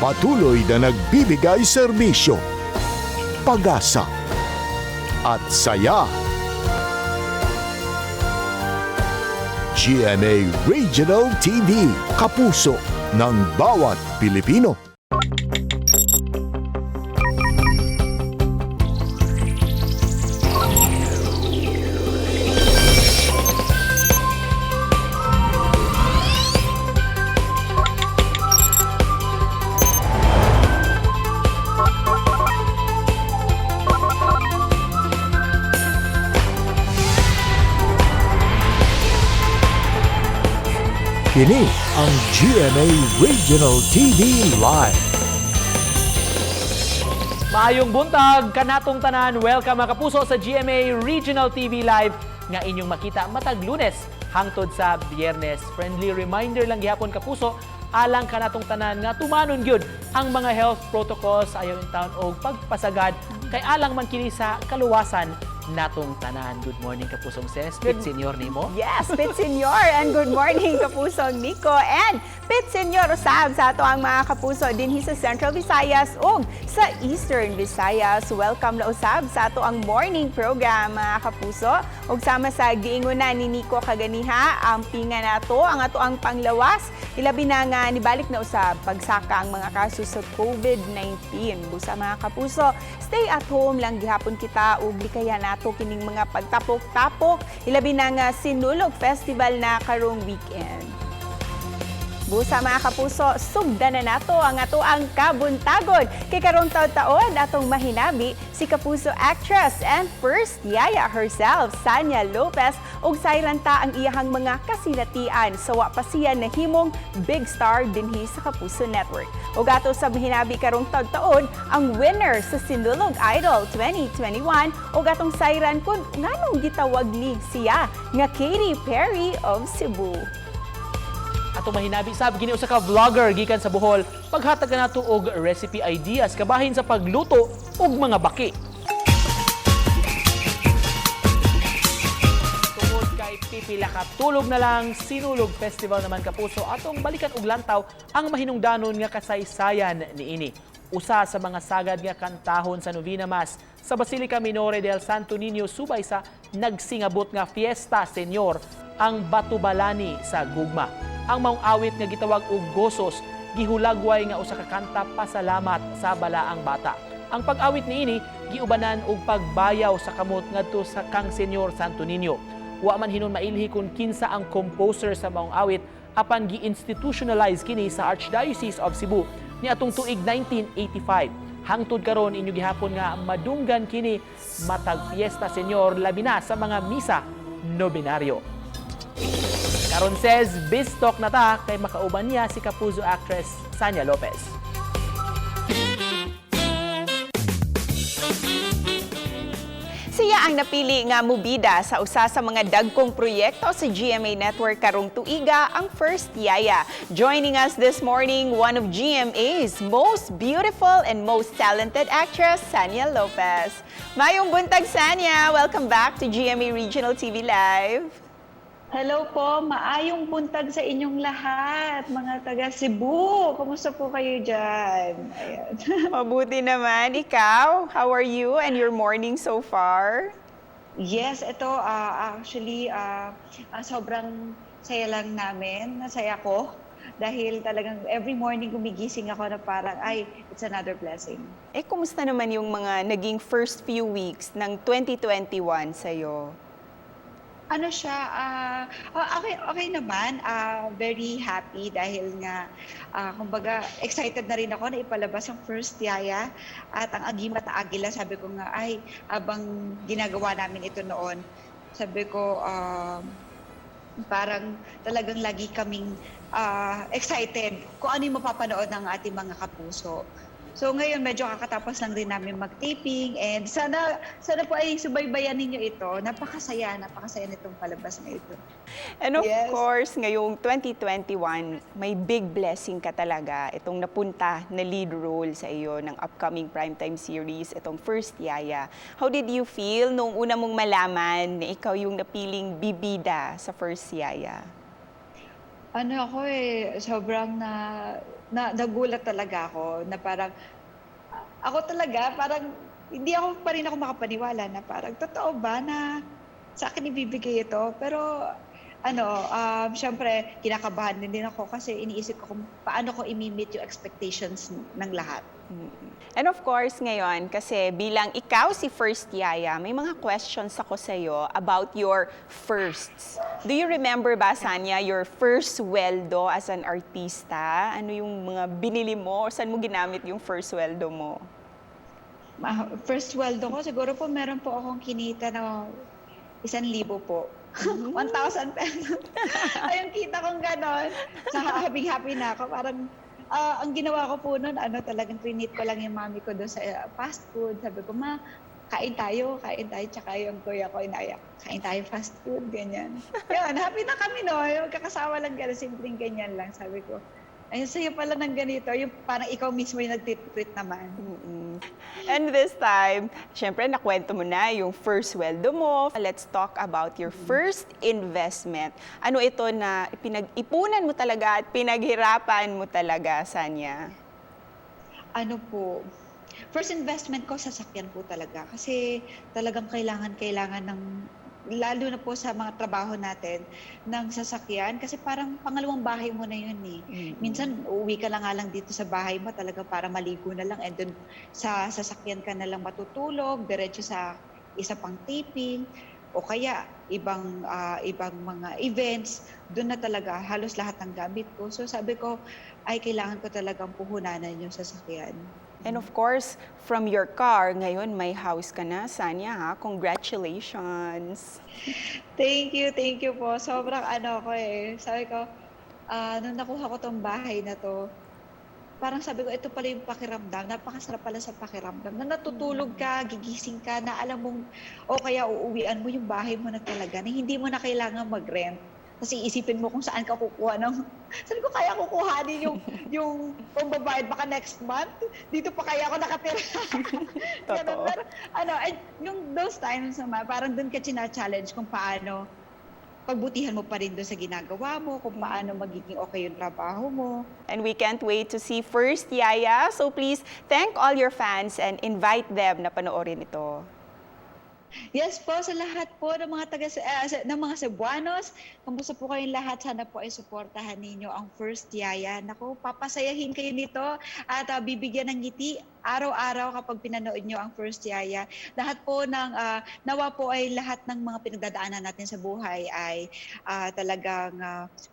Patuloy na nagbibigay serbisyo, pag-asa at saya. GMA Regional TV, kapuso ng bawat Pilipino. Kini ang GMA Regional TV Live. Maayong buntag kanatong tanan. Welcome, mga kapuso, sa GMA Regional TV Live nga inyong makita matag Lunes hangtod sa Biyernes. Friendly reminder lang gihapon, kapuso, alang kanatong tanan nga tumanon gyud ang mga health protocols, ayaw intawon og pagpasagad kay alang man kini sa kaluwasan natong tanan. Good morning, kapusong Ses. Pit Senior nimo. Yes, Pit Senior, and good morning, kapusong Nico and Pit Senior usab sa ato ang mga kapuso dinhi sa Central Visayas ug sa Eastern Visayas. Welcome na usab sa ato ang morning program, mga kapuso. Ug sama sa giingon na ni Nico kaganiha, ang pinga nato ang ato ang panglawas, ilabi na nga nibalik na usab pagsaka ang mga kaso sa COVID-19. Busa, mga kapuso, stay at home lang gihapon kita ug likayan nato kining mga pagtapok-tapok, ilabi na nga Sinulog Festival na karong weekend. Busa, mga kapuso, sugdan na nato ang ato ang kabuntagon. Kay karong taon-taon atong mahinabi si kapuso actress and first yaya herself, Sanya Lopez, ug sayran ta ang iyahang mga kasinatian sa wa pa siya nahimong big star dinhi sa Kapuso Network. Ug ato sa mahinabi karong taon-taon ang winner sa Sinulog Idol 2021 ug atong sayran kung nganong gitawag ni siya nga Katy Perry of Cebu. Atong mahinabi sab gini usa ka vlogger gikan sa Bohol, paghatag nato og recipe ideas kabahin sa pagluto og mga baki. Tungod kay pipila ka tulog na lang, Sinulog Festival naman, kapuso, atong balikan og lantaw ang mahinungdanon nga kasaysayan niini. Usa sa mga sagad nga kantahon sa Novena Mass sa Basilica Minore del Santo Niño subay sa nagsingabot nga Fiesta Señor, ang Batubalani sa Gugma. Ang maong awit nga gitawag og Gosos gihulagway nga usa ka kanta pasalamat sa balaang bata. Ang pag-awit niini giubanan og pagbayaw sa kamot ngadto sa kang Señor Santo Niño. Wa man hinon mailhi kung kinsa ang composer sa maong awit, apan gi-institutionalize kini sa Archdiocese of Cebu niadtong tuig 1985. Hangtod karon inyo gihapon nga madunggan kini matag Fiesta Señor, labi na sa mga misa nobenaryo. Karon says, Biztalk na ta kay makauban niya si kapuso actress Sanya Lopez. Siya ang napili nga mubida sa usa sa mga dagkong proyekto sa GMA Network karong tuiga, ang First Yaya. Joining us this morning, one of GMA's most beautiful and most talented actress, Sanya Lopez. Maayong buntag, Sanya! Welcome back to GMA Regional TV Live. Hello po, maayong buntag sa inyong lahat, mga taga Cebu. Kumusta po kayo dyan? Ayan. Mabuti naman. Ikaw, how are you and your morning so far? Yes, ito actually sobrang saya lang namin. Nasaya ko dahil talagang every morning gumigising ako na parang, ay, it's another blessing. Eh, kumusta naman yung mga naging first few weeks ng 2021 sa'yo? Ano siya, okay, okay naman. Very happy dahil nga, kumbaga, excited na rin ako na ipalabas ang First Yaya at ang Agimat na Agila. Sabi ko nga, ay, habang ginagawa namin ito noon, sabi ko, parang talagang lagi kaming excited kung ano yung mapapanood ng ating mga kapuso. So ngayon medyo kakatapos lang rin namin mag-taping and sana sana po ay subaybayan ninyo ito. Napakasaya, napakasaya nitong palabas na ito. And of course, ngayong 2021, may big blessing ka talaga. Itong napunta na lead role sa iyo ng upcoming primetime series, itong First Yaya. How did you feel nung una mong malaman na ikaw yung napiling bibida sa First Yaya? Ano ako eh, sobrang na Na nagulat talaga ako na parang ako talaga, parang hindi ako pa rin ako makapaniwala na parang totoo ba na sa akin ibibigay ito? Pero ano, syempre kinakabahan din din ako kasi iniisip ko kung paano ko i-meet yung expectations ng lahat. And of course, ngayon, kasi bilang ikaw si First Yaya, may mga questions ako sa'yo about your firsts. Do you remember ba, Sanya, your first sweldo as an artista? Ano yung mga binili mo? O saan mo ginamit yung first sweldo mo? First sweldo ko, siguro po meron po akong kinita na 1,000 po. 1,000 pesos. Ayun, kita kong ganon. Sa happy-happy na ako. Parang, ang ginawa ko po noon, ano, talagang trinit ko lang yung mami ko doon sa fast food. Sabi ko, "Ma, kain tayo, kain tayo." Tsaka yung kuya ko, inaya, "Kain tayo fast food," ganyan. Yun, happy na kami, no? Yung magkakasawa lang gano'n, simpleng ganyan lang. Sabi ko, "Ay, saya pala ng ganito." Yung parang ikaw mismo yung nagtitreat naman. And this time, syempre, nakwento mo na yung first sweldo mo. Let's talk about your first investment. Ano ito na pinag-ipunan mo talaga at pinaghirapan mo talaga, Sanya? Ano po, first investment ko, sasakyan po talaga. Kasi talagang kailangan ng, lalo na po sa mga trabaho natin, ng sasakyan. Kasi parang pangalawang bahay mo na yun eh. Minsan, uuwi ka lang nga lang dito sa bahay mo talaga para maligo na lang. And then, sa sasakyan ka na lang matutulog, diretso sa isa pang taping, o kaya ibang mga events, doon na talaga halos lahat ng gamit ko. So sabi ko, ay, kailangan ko talagang puhunanan yung sasakyan. And of course, from your car, ngayon may house ka na, Sanya, ha? Congratulations! Thank you po. Sobrang ano ko eh. Sabi ko, nung nakuha ko tong bahay na to, parang sabi ko, ito pala yung pakiramdam. Napakasarap pala sa pakiramdam. Na natutulog ka, gigising ka, na alam mong, o kaya uuwian mo yung bahay mo na talaga, na hindi mo na kailangan mag-rent. Kasi isipin mo kung saan ka kukuha ng... Sabi ko, kaya kukuhanin yung pambabayad baka next month? Dito pa kaya ako nakatira? Ganun. Totoo. Pero, ano, and yung those times naman, parang doon ka china-challenge kung paano pagbutihan mo pa rin doon sa ginagawa mo, kung paano magiging okay yung trabaho mo. And we can't wait to see First Yaya. So please thank all your fans and invite them na panoorin ito. Yes po, sa lahat po ng mga taga ng mga Cebuanos, kamusta po kayong lahat? Sana po ay suportahan ninyo ang First Yaya. Naku, papasayahin kayo nito at bibigyan ng ngiti araw-araw kapag pinanood nyo ang First Yaya. Lahat po ng nawa po ay lahat ng mga pinagdadaanan natin sa buhay ay talagang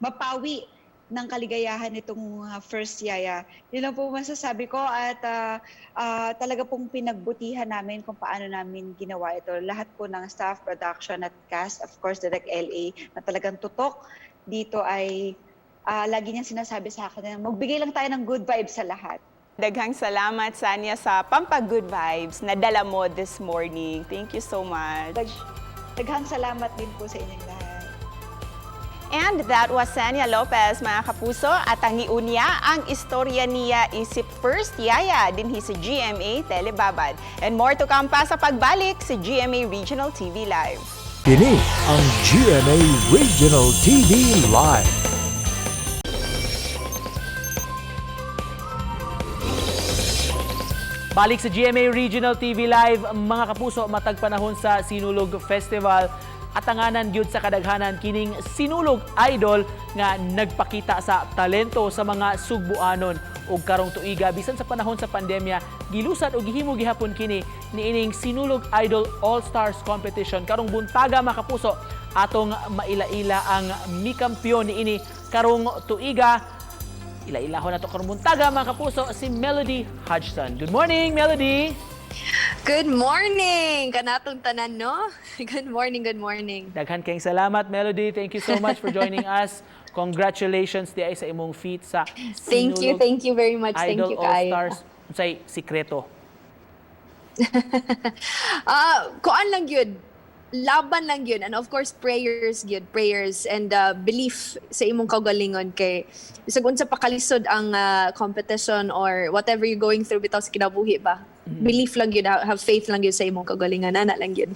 mapawi ng kaligayahan itong First Yaya. Yun lang po masasabi ko at talaga pong pinagbutihan namin kung paano namin ginawa ito. Lahat po ng staff, production at cast, of course, Direk LA, na talagang tutok dito ay lagi niyang sinasabi sa akin na magbigay lang tayo ng good vibes sa lahat. Daghang salamat, Sanya, sa Pampa-Good Vibes na dala mo this morning. Thank you so much. Daghang salamat din po sa inyong lahat. And that was Sanya Lopez, mga kapuso. At ang niunya ang istorya niya isip First Yaya dinhi sa GMA Telebabad. And more to come pa sa pagbalik sa GMA Regional TV Live. Kini ang GMA Regional TV Live. Balik sa GMA Regional TV Live, mga kapuso, matag panahon sa Sinulog Festival. Atanganan gyud sa kadaghanan kining Sinulog Idol nga nagpakita sa talento sa mga Sugbuanon ug karong tuiga, bisan sa panahon sa pandemya, gilusad og gihimo gihapon kini niining Sinulog Idol All Stars Competition. Karong buntaga, mga kapuso, atong maila-ila ang mikampiyon niini karong tuiga. Ila-ilahon nato karong buntaga, mga kapuso, si Melody Hodgson. Good morning, Melody! Good morning! Kanatong tanan, no? Good morning, good morning. Daghan kayong salamat, Melody. Thank you so much for joining us. Congratulations diay sa imong feat sa Thank you, Sinulog thank you very much. Thank Idol you, All kaayo. Stars. Unsay sikreto? Kuan lang yun. Laban lang yun. And of course, prayers yun. Prayers and belief sa imong kaugalingon kay bisag unsa pa kalisod ang competition or whatever you're going through bitaw sa kinabuhi ba. Belief lang yun. Have faith lang yun sa imong kaugalingon. Ana lang yun.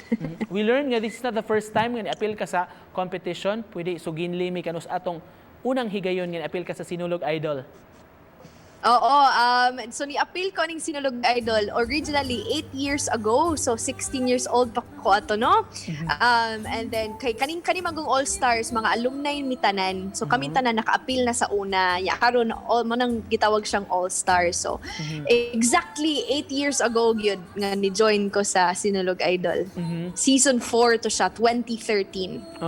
We learned nga this is not the first time nga ni-appeal ka sa competition. Pwede suginli mi kanus atong unang higayon nga ni-appeal ka sa Sinulog Idol. Oo, so ni-apil ko ning Sinulog Idol originally 8 years ago. So 16 years old pa ko ato, no? And then kay kaning kani magong All Stars, mga alumni mi tanan. So kami tanan naka-apil na sa una. Ya karon all mo nang gitawag siyang All Stars. So exactly 8 years ago gyud nga ni-join ko sa Sinulog Idol. Season 4 to siya, 2013.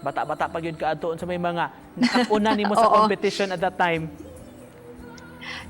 Bata-bata pa gyud ka adto, sa may mga nakauna nimo sa competition at that time?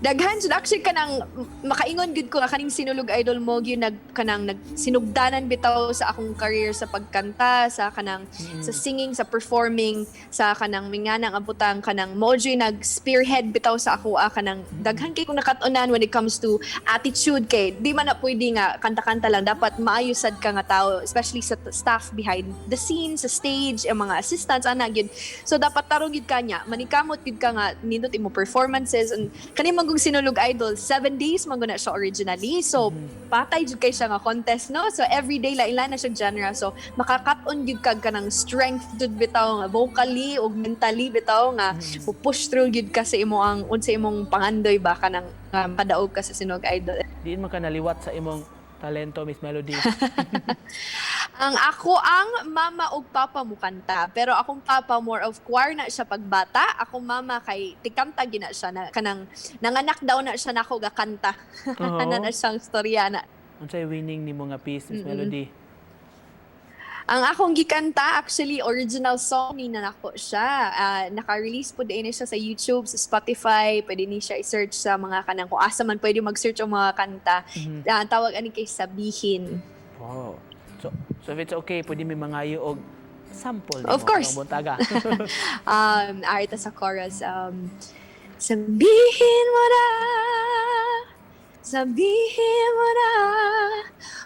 Daghan jud actually. Kanang makaingon gud ko nga kaning Sinulog Idol mo gyud nag kanang nagsinugdanan bitaw sa akong career sa pagkanta, sa kanang sa singing, sa performing, sa kanang minganang abutang kanang mo jud nag spearhead bitaw sa ako, kanang daghan kay kong nakat-unan when it comes to attitude, kay di man na pwede nga kanta-kanta lang, dapat maayo sad ka nga tao, especially sa staff behind the scenes, sa stage, ang mga assistants ana gyud. So dapat tarong gyud ka niya, manikamot gyud ka nga nindot imo performances. And kani man gud Sinulog Idol, 7 days man gud na siya originally, so patay jud kay siya nga contest, no? So every day lain na siya genre, so makakat-on gyud kag kanang strength jud bitaw nga vocally ug mentally bitaw nga push through gyud ka sa imo ang unsa imong pangandoy ba, kanang nga madaog ka sa Sinulog Idol. Diin man ka naliwat sa imong talento, Miss Melody? Ang ako ang mama ug papa mukanta, pero akong papa more of choir na siya pagbata. Akong mama kay tikanta gina siya na kanang nanganak daw na siya nako gakanta. Ana na siyang storya na. Unsay winning nimo nga piece, Miss Melody? Ang akong gikanta, actually, original song ni na nako siya. Naka-release po din siya sa YouTube, sa Spotify, pwede ni siya i-search sa mga kanang kung asa man pwede mag-search ang mga kanta. Tawag ani kay "Sabihin." Wow. So if it's okay, pwede mi mangayo og sample Of nimo course. karong buntaga. Arita sa chorus. Sabihin mo na, sabihin mo na,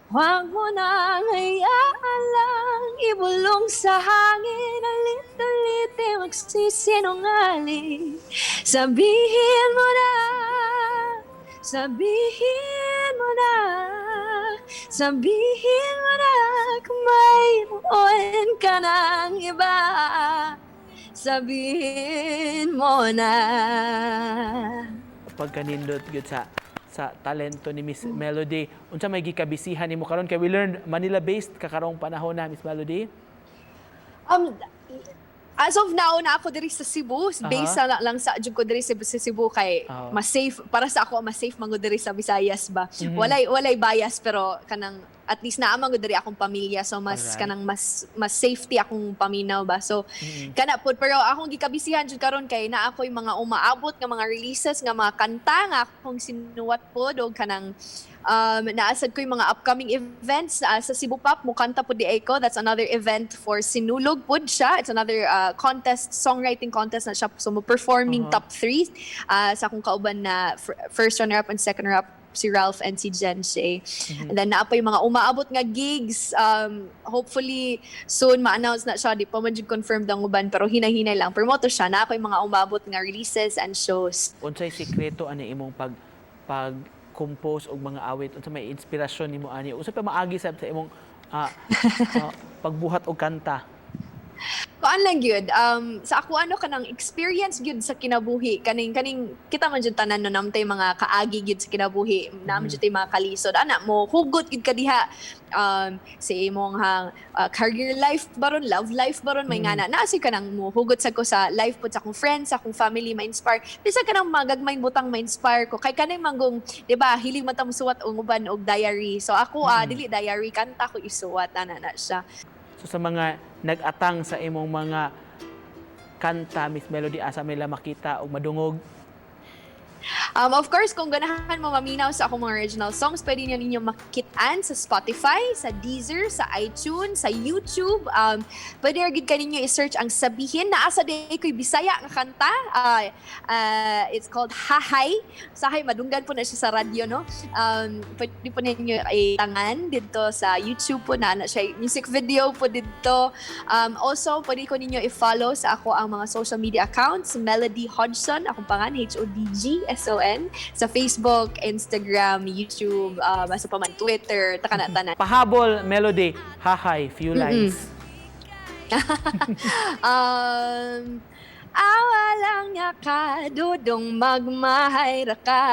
huwag mo nang hayaan lang ibulong sa hangin, alit-ulit magsisinungaling. Sabihin mo na, sabihin mo na, sabihin mo na kung mayroon ka ng iba. Sabihin mo na. Pagkanindot gyud sa talento ni Miss Melody. Unsa may gikabisihan nimo karon kay we learned Manila based ka karong panahon na, Miss Melody? As of now, na ako diri sa Cebu. Based sa lang sa jud ko diri sa Cebu kay mas safe para sa ako, mas safe man gud diri sa Visayas ba. Walay bias, pero kanang at least naa man gud diri akong pamilya, so mas kanang mas safety akong paminaw ba. So kana pud, pero akong gikabisihan jud karon kay naa ako'y mga umaabot nga mga releases nga mga kanta nga akong sinuwat pod, og kanang naasad ko yung mga upcoming events sa Cebu Pop mukanta pod di ko. That's another event for Sinulog pod siya. It's another contest, songwriting contest na siya, so mo performing top 3 sa akong kauban na first runner up and second runner up, si Ralph and si Jen Shea. And then naa pa yung mga umaabot nga gigs. Hopefully soon ma-announce na siya. Di pa man jud confirmed ang uban, pero hinay-hinay lang. Pero mo to siya, naa ko yung mga umaabot nga releases and shows. Unsay sikreto ani imong pag compose og mga awit? Unsa may inspirasyon nimo ani? Unsa pa maagi sa imong pagbuhat og kanta? Kuan lang gyud, sa ako ano, kanang experience gyud sa kinabuhi, kaning kita man jud tanan, no, namtay mga kaagi gyud sa kinabuhi, naman jud tay mga kalisod ana, mo hugot gyud ka diha sa imong hang career life baron, love life baron, may ngana naa ka nang mo hugot sa ko sa life pud, sa akong friends, sa akong family, ma-inspire bisag kanang magagmayng butang, ma-inspire ko kay kanay manggong, di ba, hilig man ta mosuwat og uban og diary. So ako, dili diary, kanta ko isuwat ana na siya. So sa mga nag-atang sa imong mga kanta, Miss Melody, asa nila makita og madungog? Of course, kung ganahan mo maminaw sa akong mga original songs, pwede niyo ninyo makitaan sa Spotify, sa Deezer, sa iTunes, sa YouTube. Pwede ra gid kaninyo i-search ang "Sabihin." Naa sa diay ko'y Bisaya nga kanta. It's called "Hahay." Sahay, madunggan po na siya sa radyo, no? Pwede po ninyo itangan dito sa YouTube po na siya music video po dito. Also, pwede ko ninyo i-follow sa ako ang mga social media accounts, Melody Hodgson, akong pangan, Hodgson, sa Facebook, Instagram, YouTube, basta pa man Twitter, takana-tanan. Pahabol, Melody, "Hahay," few lines. Awa lang niya ka, dudong magmahay ra ka.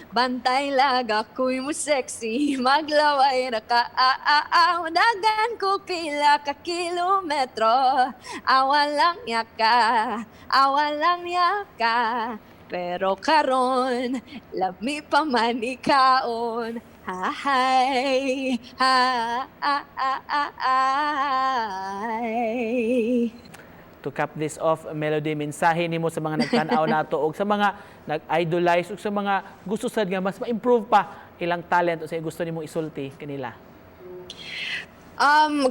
Bantay lag ako'y mo sexy, maglaway ra ka. Ah, ah, ah, dagan ko pila ka kilometro. Awa lang niya ka, awa lang niya ka. Pero karon, lami pa man ikaon. Hay, ha, ah, ah, ah, ay. To cap this off, Melody, mensahe nimo sa mga nagtan-aw nato og sa mga nag-idolize ug sa mga gusto sad nga mas ma-improve pa ilang talent o sa gusto nimo isulti kanila.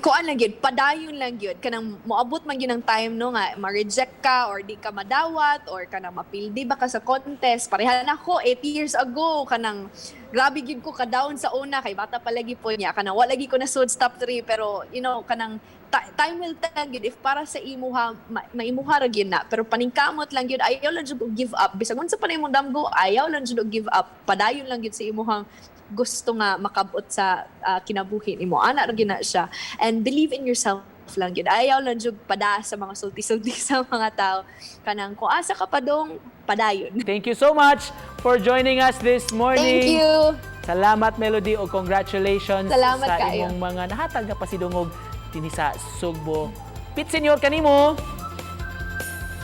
Kuan lang gyud, padayon lang gyud, kanang moabot man gyud ang time, no, nga ma-reject ka or di ka madawat or kanang mapildi ba ka sa contest. Pareha na ako 8 years ago, kanang grabe gyud ko ka-down sa una kay bata pa lagi po niya, kanang wala lagi ko na sud top 3, pero kanang time will tell gyud if para sa imuha, maimuha ra gyud na. Pero paningkamot lang gyud, ayaw lang jud og give up bisag unsa pa na imong damgo, ayaw lang jud og give up, padayon lang gyud sa imuhang gusto nga makabot sa kinabuhi nimo. Ana ra gyud na siya, and believe in yourself lang gyud. Ayaw lang jud pada sa mga sulti-sulti sa mga tao, kanang kung asa ka padong, padayon. Thank you so much for joining us this morning. Thank you. Salamat, Melody, o congratulations Salamat sa kaayo. imong mga nahatag nga pasidungog dinhi sa Sugbo. Pit Senior kanimo.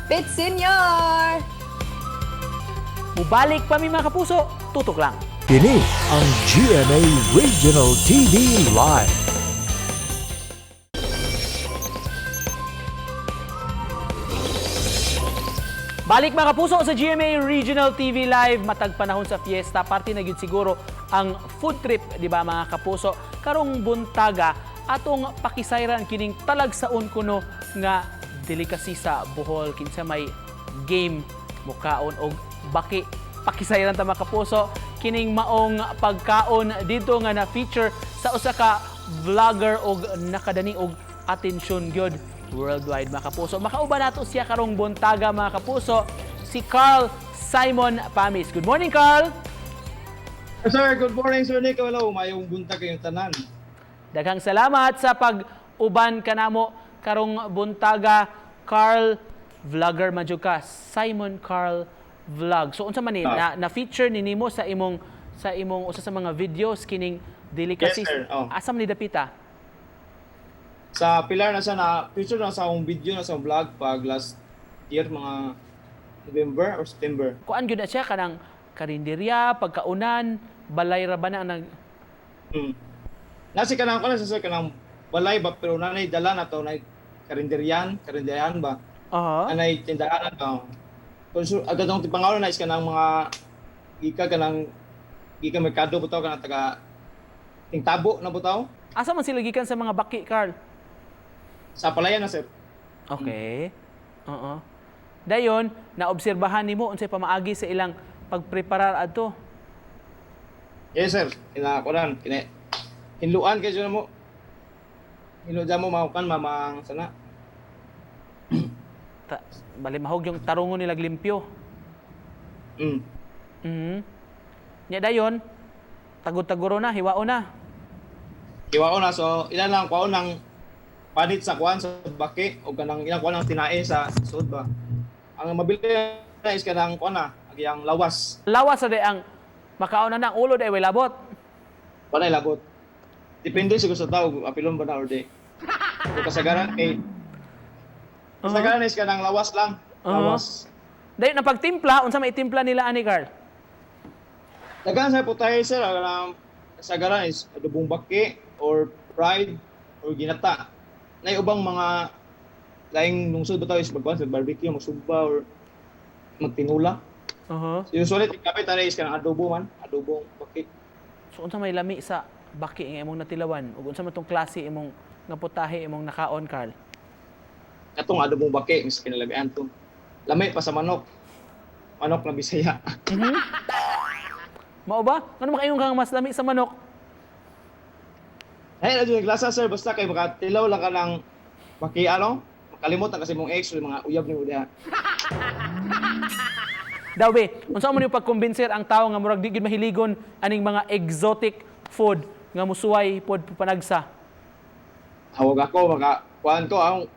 Pit Senior. Mubalik pa mi, mga kapuso, tutok lang. Kini ang GMA Regional TV Live. Balik, mga kapuso, sa GMA Regional TV Live, matag panahon sa fiesta, parte na gyud siguro ang food trip, di ba, mga kapuso? Karong buntaga atong pakisayran kining talagsaon kuno nga delicacy sa Bohol, kinsa may game mukaon og baki. Pakisayran ta, mga kapuso, kining maong pagkaon dito nga na feature sa usa ka vlogger og nakadani og atensyon gyud worldwide, mga kapuso. Makauban nato siya karong buntaga, mga kapuso, si Carl Simon Pamis. Good morning, Carl! Sir, good morning, Sir Nico. Hello, mayong buntag kayong tanan. Daghang salamat sa pag-uban kanamo karong buntaga, Carl. Vlogger man jud ka, Simon Carl Vlog. So unsa man ni na feature ni nimo sa imong usa sa mga videos kining delicacies? Yes, sir. Oh. Asa man ni dapita? Sa Pilar na siya na feature na sa akong video na sa akong vlog pag last year, mga November or September. Kuan gyud na siya, kanang karinderya, pagkaunan, balay ra ba na ang nag Nasi kanang kuan sa sir, kanang balay ba, pero nanay dala na to nay karinderyan, karinderyan ba? Anay tindahan ba? Kung agad ang tipangalan na is kanang mga gika kanang gika merkado butaw, kanang taga tingtabo na butaw. Asa man sila gikan sa mga baki, Carl? Sa palayan na, sir. Okay. Oo. Dayon, naobserbahan nimo unsay pamaagi sa ilang pagpreparar adto. Yes, sir. Kina kuan kina hinluan kay mo. Hinluan mo maukan mamang sana. Bali mahog yung tarungon nila limpyo. Nya dayon, tagod-taguro na, hiwao na. Iwa ko na, so ilan lang kuan ng panit sa kuan sa baki o kanang ilang kuan ng tinae sa suod ba. Ang mabili na is kanang kuan na, ang iyang lawas. Lawas sa day ang makaon na, ang ulo day way labot. Wala labot. Depende siguro sa tao kung apilon ba na or di. So, kasagaran kay kasagaran is kanang lawas lang. Lawas. Dayon ang pagtimpla, unsa may timpla nila ani, Carl? Daghan sa putahe, sir, ang kasagaran is adobong baki or fried or ginata. Nay ubang mga laing lungsod ba tao is magkuan sa barbecue, magsugba or magtinula. So usually tigkapit ana is kanang adobo man, adobong baki. So unsa may lami sa baki nga imong natilawan ug unsa man tong klase imong nga putahe imong nakaon, Carl? Katong adobong baki mas kinalamian to. Lami pa sa manok. Manok na Bisaya. Mao ba? Ano makaingon kang mas lami sa manok? Ay, na jud naglasa, sir, basta kay makatilaw lang ka ng baki ano, makalimot ang kasi mong ex o mga uyab nimo diha. Daw be, unsa man yung pagkumbinser ang tawo nga murag di gyud mahiligon aning mga exotic food nga musuway pod panagsa? Hawag ako maka kuan ko ang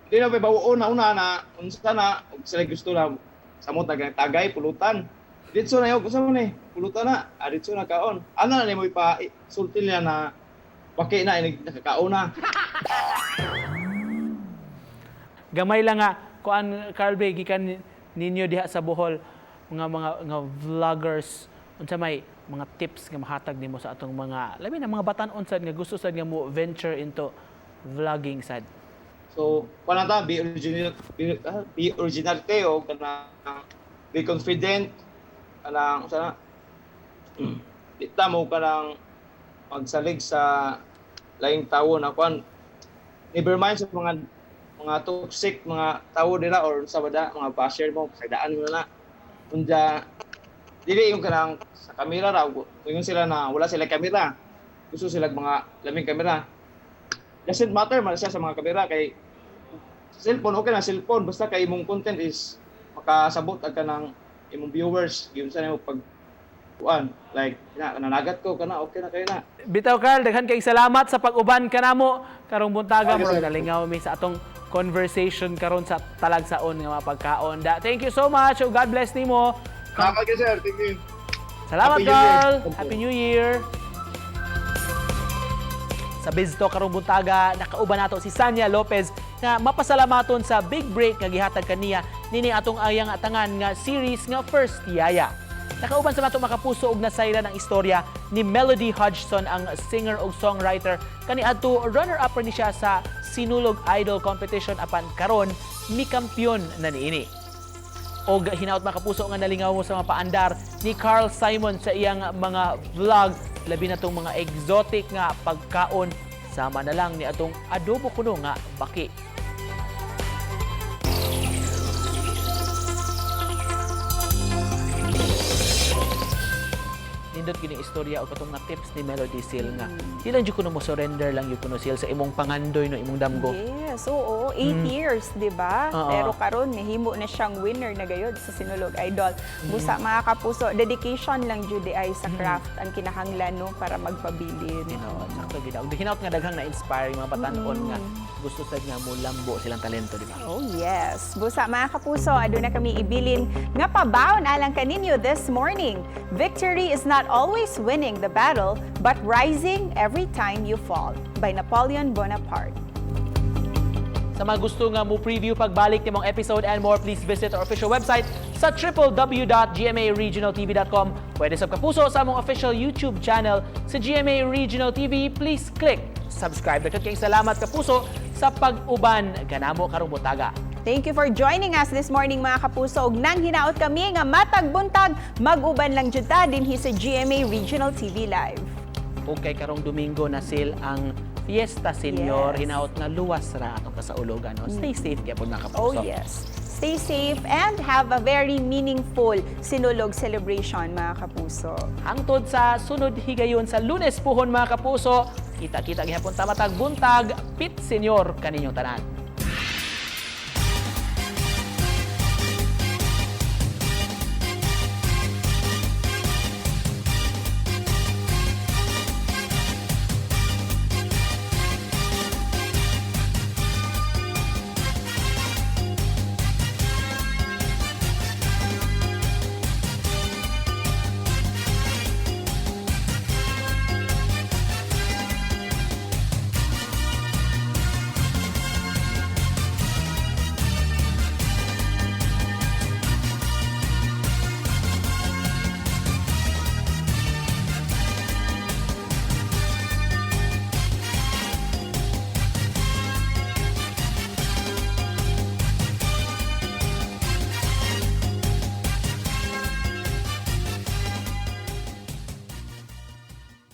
Di na bawon na una na unsa na ug sila gusto na samot na tagay pulutan. Ditso na yun, unsa man eh, pulutan na, ah, ditso na kaon. Ano na nimo ipa sulti niya na baki na inig nakakaon na. Gamay lang nga kuan, Carl B, gikan ninyo diha sa Bohol, mga nga vloggers, unsa may mga tips nga mahatag nimo sa atong mga labi na mga batan-on sad nga gusto sad nga mo venture into vlogging sad? So, wala ta, be original, be original kayo, kanang be confident, kanang sana di ta mo kanang magsalig sa laing tawo na kwan. Never mind sa mga toxic mga tawo nila or sa bada mga basher mo, sagdaan mo na. Unya dili yung kanang sa kamera ra, ingon sila na wala sila kamera. Gusto sila mga laming kamera. Doesn't matter man siya sa mga kamera kay sa cellphone, okay na cellphone, basta kay imong content is makasabot ag kanang imong viewers giunsa sa nimo pag kuan, like na nanagat ko kana, okay na kayo na. Bitaw Carl, daghan kay salamat sa pag-uban kanamo karong buntaga. Okay, Murag sir. nalingaw mi sa atong conversation karon sa talagsaon nga mga pagkaon. Da, thank you so much. Oh, God bless nimo. Salamat kayo, sir. Thank you. Salamat, Happy New Year. Carl. Thank you. Happy New Year. Sa Bizto karong buntaga, nakauban nato si Sanya Lopez nga mapasalamaton sa big break nga gihatag kaniya nini atong ayang atangan nga series nga First Yaya. Nakauban sa nato, makapuso, og nasayran ang istorya ni Melody Hodgson, ang singer ug songwriter. Kaniadto runner-up ni siya sa Sinulog Idol Competition apan karon mikampiyon na niini. Og hinaot, makapuso, nga nalingaw mo sa mga paandar ni Carl Simon sa iyang mga vlog, labi na tong mga exotic nga pagkaon sama na lang ni atong adobo kuno nga baki. Nindot gini istorya o katong nga tips ni Melody Seal nga di lang jud kuno mo surrender lang jud kuno, Seal, sa imong pangandoy no, imong damgo. Yes, oo. 8 years, di ba? Oo. Pero karon nahimo na siyang winner na gayod sa Sinulog Idol. Busa, mga kapuso, dedication lang jud ay sa craft ang kinahanglan no para magpabilin. Sakto gid. Ug hinaut nga daghang na-inspire yung mga batan-on nga gusto sad nga mo lambo silang talento, di ba? Oh yes. Busa, mga kapuso, aduna kami ibilin nga pabaon alang kaninyo this morning. "Victory is not always winning the battle, but rising every time you fall." By Napoleon Bonaparte. Sa mga gusto nga mo preview pagbalik nimong episode and more, please visit our official website sa www.gmaregionaltv.com. Pwede sa kapuso sa among official YouTube channel sa GMA Regional TV. Please click subscribe. Daghan kayong salamat, kapuso, sa pag-uban kanamo karong buntaga. Thank you for joining us this morning, mga kapuso. Ug nang hinaot kami nga matag buntag mag-uban lang jud ta dinhi sa GMA Regional TV Live. Okay, karong Domingo na sil ang Fiesta Senior. Hinaot nga luwas ra atong kasaulogan. No? Stay safe gyapon, mga kapuso. Oh yes. Stay safe and have a very meaningful Sinulog celebration, mga kapuso. Hangtod sa sunod higayon sa Lunes puhon, mga kapuso. Kita-kita gihapon ta matag buntag. Pit Senior kaninyong tanan.